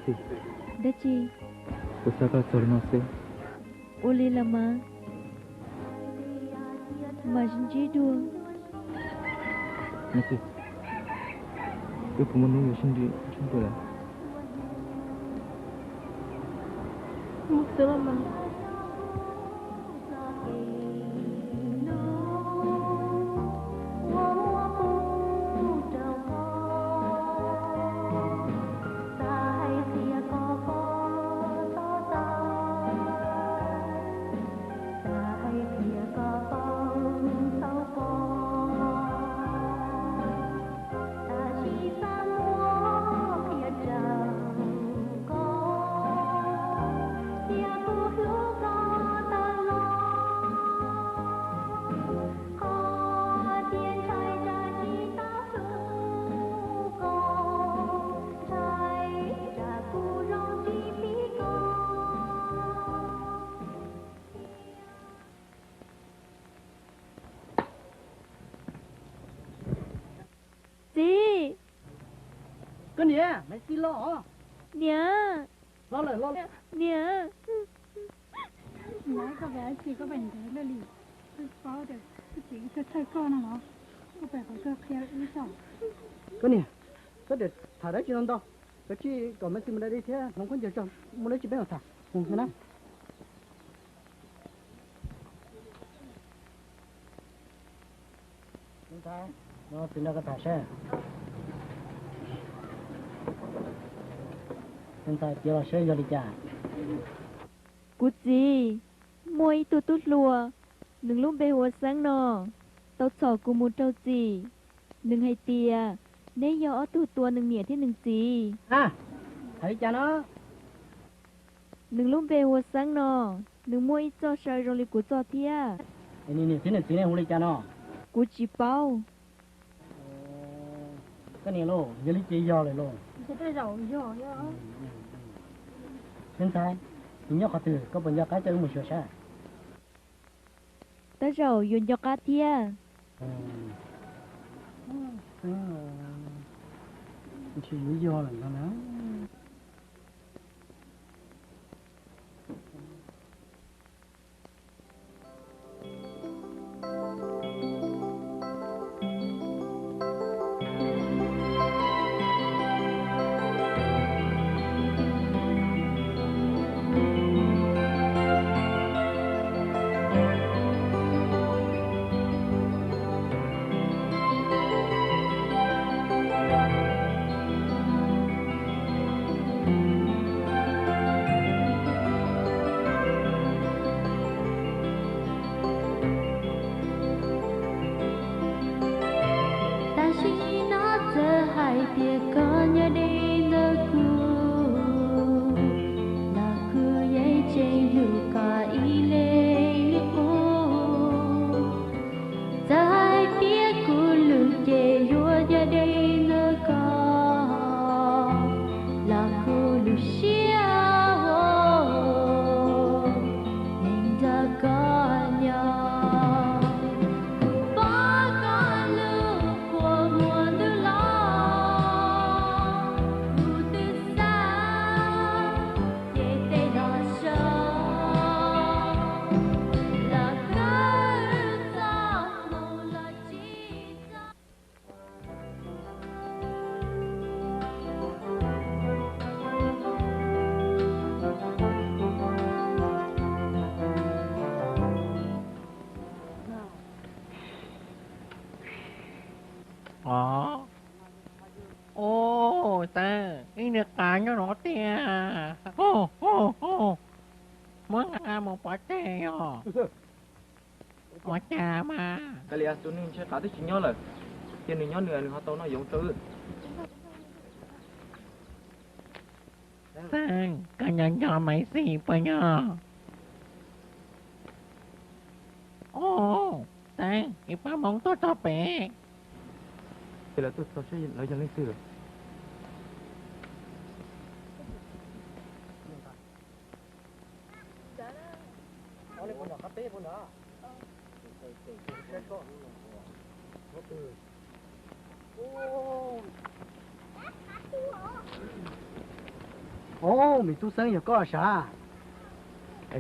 Dab tsi? Kuv xav kom txog li no xwb. Ua li los mas, mam sib ntsib dua. Wb puas muaj hnub yuav sib ntsib dua lawm? Txiv! Koj niam, Maiv Xis los os. Niam! Los lawm, los lawm. Niam! Niam, koj pem dab tsi koj pem ntev luaj li? Koj paub tias kuv txiv txhawj txhawj koj no los? Koj pem qhov twg qhia wb tso. Koj niam, koj tseem tham dab tsi no ntau? Koj cia kom Maiv Xis mus da dej thiab hloov khaub ncaws tso, muaj dab tsi peb mam tham na. Txiv nrog koj tham seb. Ntxhais, piav los seb yog li cas? Kuv txiv, muaj ib tug tub hluas, nws lub npe hu ua Xeeb no, tau txhom kuv mus rau txim. Nws hais tias neb yog ob tug tua nws niam thiab nws txiv. A, hais li cas no? Nws lub npe hu ua Xeeb no, nws muaj ib txoj saw zoo li kuv txoj thiab. Es nws niam thiab nws txiv ne hu li cas no? Kuv tsis paub. Koj niam lauj, yog li ces yog lawm lauj. Tej zaum yog. Ntxhais, nws nyob qhov twg, koj puas nco qab coj wb mus xyuas saib? Tej zaum yuav nco qab thiab. Ntshe yuav yog lawm no na. Tam sim no txawm hais tias koj nyob deb ntawm kuv, los kuv yeej tseem hlub koj ib leeg li qub. Txawm hais tias kuv lub cev yuav nyob deb ntawm koj, los kuv lub siab yeej nrog koj nyob. Kuv pom koj lub qhua muag ntws los, kuv twb xav ces tej los so, los kawg txoj hmoo los tsis txog. Ub, Xeeb, ib niag qav nyob no tiag. Muab nqa mus pov tseg os. Ua cas mas. Kav liam, tus neeg ntshai qav twb tsis nyob lawm, cia nws nyob nws, nws ho tau noj yoov rau wb. Xeeb, koj nco nco Maiv Xis puas yog? Ub, Xeeb, ib pab Hmoob tuaj txog pem. Ces lawv tuaj txog seb lawv yog leej twg lawm. Au, me tub Xeeb, yog koj sav?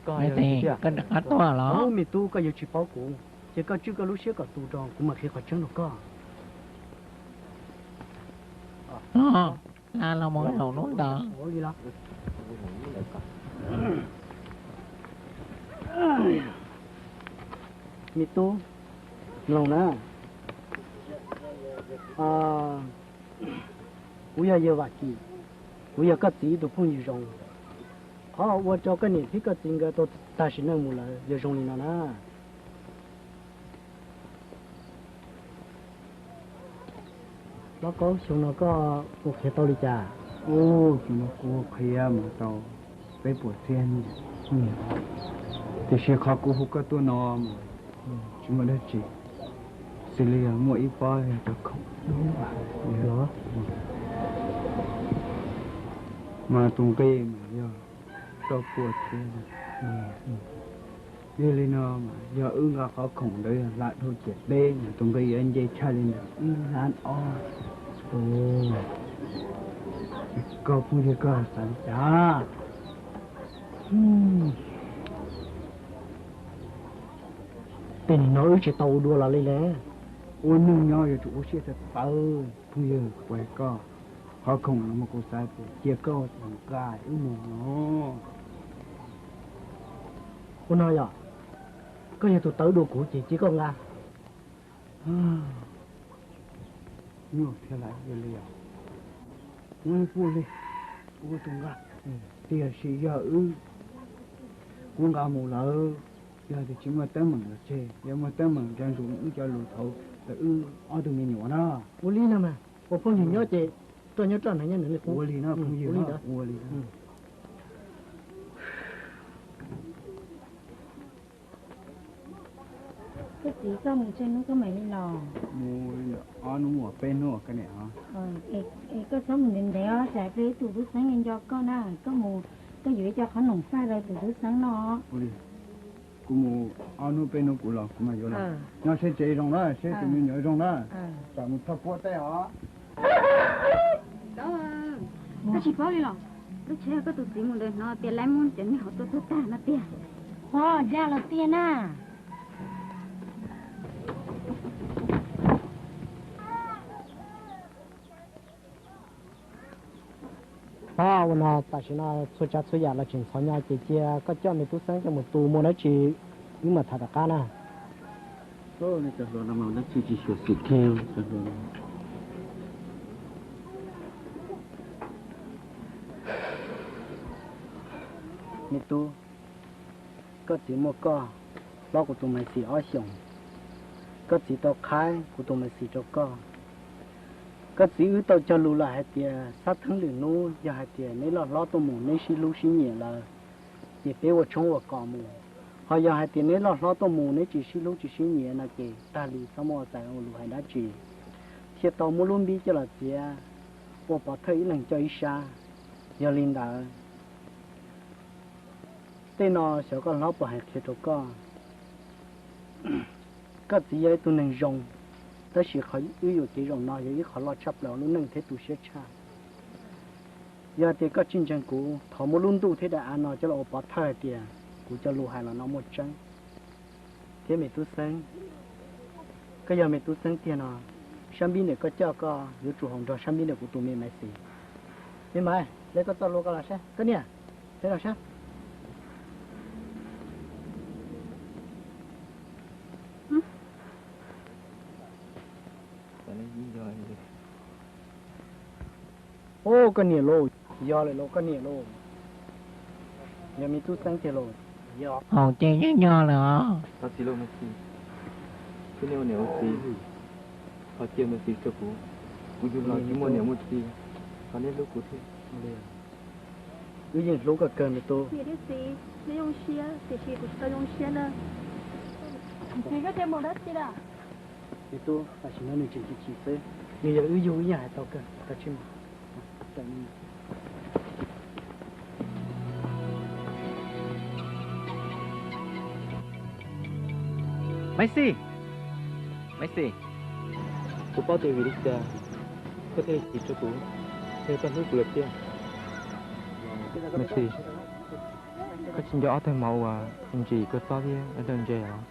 Koj rov qab tuaj los? Au, me tub, koj yuav tsis paub kuv, ces koj tswj koj lub siab kom tu rau kuv mam qhia qhov tseeb rau koj. Los, hla los mus zaum lub ntawd. Me tub, mloog na, kuv yog yawg Vam Kim, kuv yog koj txiv ib tug phooj ywg zoo. Qhov ua rau koj niam thiab koj txiv nkawd tau tag sim neej mus lawm yog zoo li no na. Hlob Kaub, xyoo no koj ua qhia tau li cas? Ub, xyoo no kuv ua qhia mas tau peb puas txhiab niag, tiam sis qhov kuv hu koj tuaj no mas tsis muaj dab tsi, xws li yog muaj ib pob yog cov khoom dub los, mas tus nqi mas yog rau puas txhiab. Yog li no mas yog wb nqa qhov khoom ntawd yog hla dhau ciam teb mas tus nqi yuav nce tshaj li ntawm ib lab ob. Koj phooj ywg koj xav li cas? Tej nim no wb tsis tau ua dua los li ne. Ua neeg nyob yuav tsum ua siab tawv tawv phooj ywg. Kuv hais koj, qhov khoom no mas kuv xav tias cia koj nqa wb mus no. Ua no yog, koj yog tus tawv dua kuv ces cia koj nqa. Nyuaj thiab lawm, yog li os, kuv puas li, kuv tus nqa, tiam sis yog wb, kuv nqa mus lawm, yog tias tsis muaj teeb meem los tseg, yog muaj teeb meem nco ntsoov wb cov lus thaum wb ob tug me nyuam na. Ua li no mas, ua phooj ywg nyob ces roj nyob roj, hneev nyob hneev li qub. Ua li no phooj ywg, ua li. Koj txiv, koj mus tsawg hnub koj mam li los? Mus ob hnub uas peb hnub uas koj niam os. Es koj txhob mus ntev ntev os, tsam ib pliag tus tub Xeeb nco koj na, koj mus, koj yuav ib co qhob noom faj rau tus tub Xeeb no. Kuv mus ob hnub peb hnub kuv los kuv mam yuav los. Nyob seb tsev zoo na, seb tus me nyuam zoo na, tsam mus thauj puab tej os. Koj tsis paub li los? Lub tsheb koj tus txiv mus ntawd hnov tias lawv muab cov neeg hauv tuaj tuag tag no tiag. Ho, yog los tiag na. Ho, ua no tam sim no txhua tsav txhua yam los tseem ntxhov nyo ces cia koj coj me tub Xeeb coj mus tu, muaj dab tsi wb mam tham tom qab na. Me tub, koj txiv muaj koj hlob kuv tus Maiv Xis ob xyoos. Koj txiv tau qhaib kuv tus Maiv Xis rau koj. Koj txiv wb tau cog lus lawm hais tias xab theeb lwm hnub yog hais tias neb loj hlob tuaj mus neb sib hlub sib nyiam lawm, ces peb ua tshoob ua kos mus. Ho yog hais tias neb loj hlob tuaj mus neb tsis sib hlub tsis sib nyiam no ces tag li txhob muaj ua txais ua lus hais dab tsi, thiaj tau muab lub npib coj los txiav ua pov thawj ib leeg coj ib sab. Yog li ntawd, tej no xyov koj hlob puas hais qhia rau koj. Koj txiv yog ib tug neeg zoo, tab sis qhov wb yuam kev zaum no yog ib qho loj tshaj plaws lub neej thiab tu siab tshaj. Yog tias koj tsis ntseeg kuv, thov muab lub ntuj thiab daim av no coj los ua pov thawj hais tias kuv cov lus hais los no muaj tseeb. Thiab me tub Xeeb, koj yog me tub Xeeb tiag no, sab npib ntawm koj coj koj yuav tsum haus nrog sab npib ntawm kuv tus me Maiv Xis. Me Maiv, hle koj txoj hlua ko los saib, koj niam, hle los saib. Ub, koj niam lauj, yog lawm lauj, koj niam lauj, yog me tub Xeeb tiag lauj. Haus ces yeej yog lawm os. Thov txim lauj Maiv Xis, thov niam ua niam ua txiv, thov cia Maiv Xis rau kuv, kuv yug los tsis muaj niam muaj txiv, thov neb hlub kuv thiab. Wb yeej hlub koj kawg me tub. Niam thiab txiv, neb zoo siab tiam sis kuv tsis tau zoo siab na. Txiv, koj cia mus dab tsi na? Me tub, tam sim no nws tseem chim chim xwb, nws yog wb yug wb yeej hais tau kawg, koj cia mus. Maiv Xis, Maiv Xis, kuv paub tias vim li cas koj thiaj li chim rau kuv, yog koj hlub kuv lawm tiag. Maiv Xis, koj tsis nco ob tug mov uas ntsis koj txob thiab ob tug ntses los?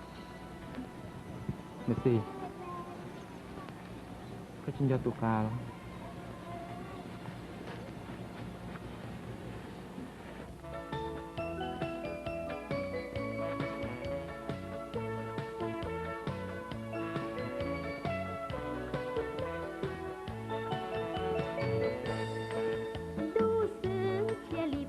Maiv Xis, koj tsis nco tus qas los?